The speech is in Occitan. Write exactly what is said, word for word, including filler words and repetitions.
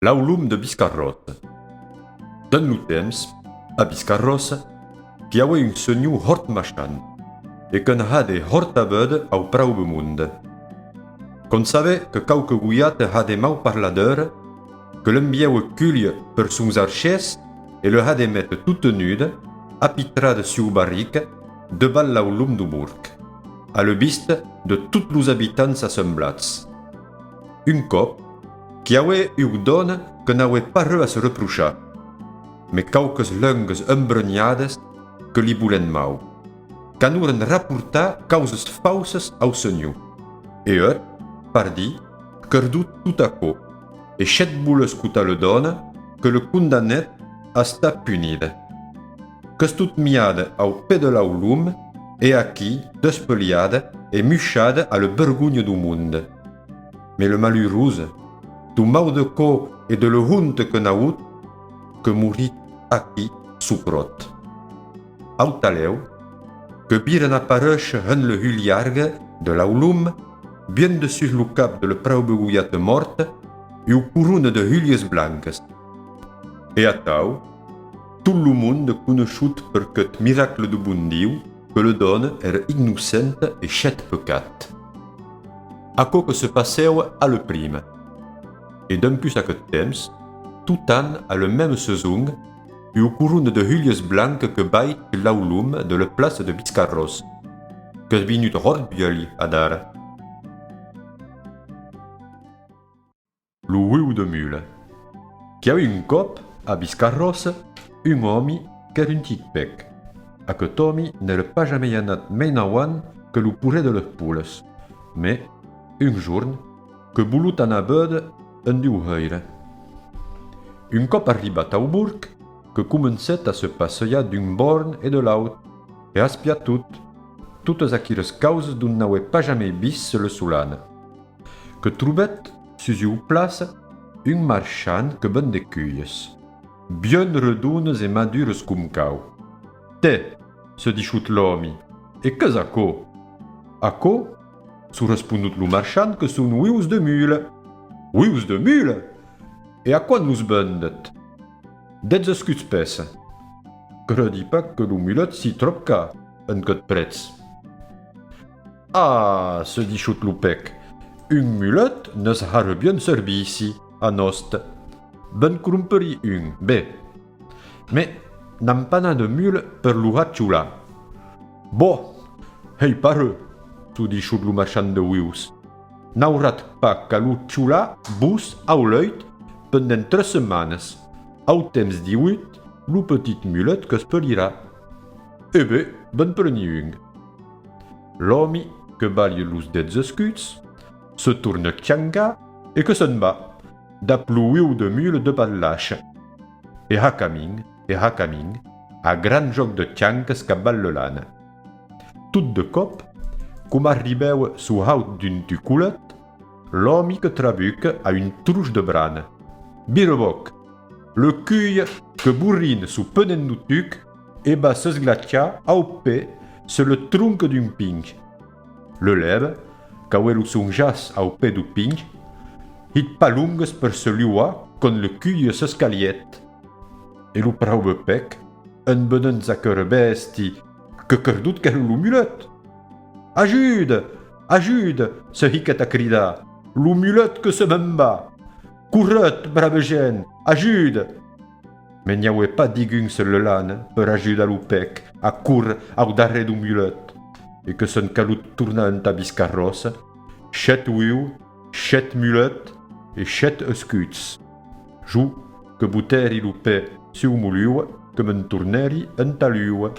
L'aulom de Biscarròssa. Dens lo temps, a Biscarròssa, qu'i avè un senhor hòrt maishant e que'n hadè hòrta beuda au praube monde. Que'n sabè que quauque gojata hadè mau parlar d'era, que l'envièva culhar per sons archèrs e le hadè méter tota nuda, apitrada sus barrica, debàs l'aulom deu borg, a le vista de tots los abitants assemblats. Un còp, qu'i avè ua dòna que n'avè pas ren a se reprochar, mes quauques lengas embrenhadas que li volèn mau, qu'anurèn raportar causas fausas au senhor. E eth, pardí, credut tot aquò, e shet voler escotar le dòna que le condamnèt a estar punida. Qu'estut miada au pè de l'aulom e aquí despelhada e muishada a le vergonha deu monde. Mes le malurosa, deu mau de còr e de le honta que n'avut, que morit aquí suu pròt. Au talèu, que virèn aparéisher hens le hulharga de l'aulom, bien dessús lo cap de le praube gojata mòrta, ua corona de hulhas blancas. E atau, tot lo monde coneishut per queth miracle deu bon Diu que le dòna èra innocenta e shet pecat. Aquò que se passèva a le prima. E dempús aqueth temps, tot an a le mème seson, ua corona de hulhas blancas que vai sus l'aulom de le plaça de Biscarròssa, qu'es vinut hòrt vielh adara. Lo ueu de mula. Qu'i avè un còp, a Biscarròssa, un òmi qu'èra un tit pèc. Aqueth òmi n'èra pas jamei anat mei nauant que lo porrèr de les polas. Mes, un jorn, que volut anar véder en deu hèire. Un còp arribat au borg, que comencèt a se passejar d'un bòrn e de l'aut, e a espiar tot, totas aqueras causas dont n'avè pas jamei vist sus le solana. Que trobèt sus ua plaça un marchand que vendè culhas, bien redonas e maduras com cau. Tè, se dishut l'òmi, e qu'es aquò? Aquò, çò responut lo marchand, que son ueus de mula. Ueus de mula? E a quant los vendetz? Dètz escuts pèça. Credi pas que lo mulet sii tròp car, en queth prètz. Ah, se dishut lo pèc, un mulet ne's harà bien servici, a nòste. Ve'n cromperí un, be. Mes n'am pas nada de mula per lo har cholar. Bò, hèi pas ren, çò dishut lo marchand de ueus. N'auratz pas qu'a lo cholar vos au lèit pendent tres setmanas. Au temps d'ivut, lo petit mulet qu'espelirà. E be, ve'n preni un. L'òmi que balha los dètz escuts, se torna chancar e que se'n va, dab lo ueu de mula debàs l'aish. E ha camin, e ha camin, a gran jòc de chancas capvath le lana. Tot de còp, coma arribèva suu haut d'un tucolet, l'òmi que trabuca a un troç de brana. Vira bòc! Le culha que borrina suu penent deu tuc e va s'esglachar au pè sus le tronc d'un pinh. Le lèbe, qu'avè lo son jaç au pè deu pinh, hit pas longas per se luar quand le culha s'escalhèt. E lo praube pèc, en vedent aquera bèstia, que credut qu'èra lo mulet. Ajuda! Ajuda! Se hiquèt a cridar. Lo mulet que se me'n va! Corretz, brave gent! Ajuda! Mes n'i avè pas digun sus le lana per ajudar lo pèc a córrer au darrèr deu mulet, e que se'n calut tornar entà Biscarròssa, shet ueu, shet mulet e shet escuts. Jo que botèri lo pè suu mon lueu, que me'n tornèri entà lueu.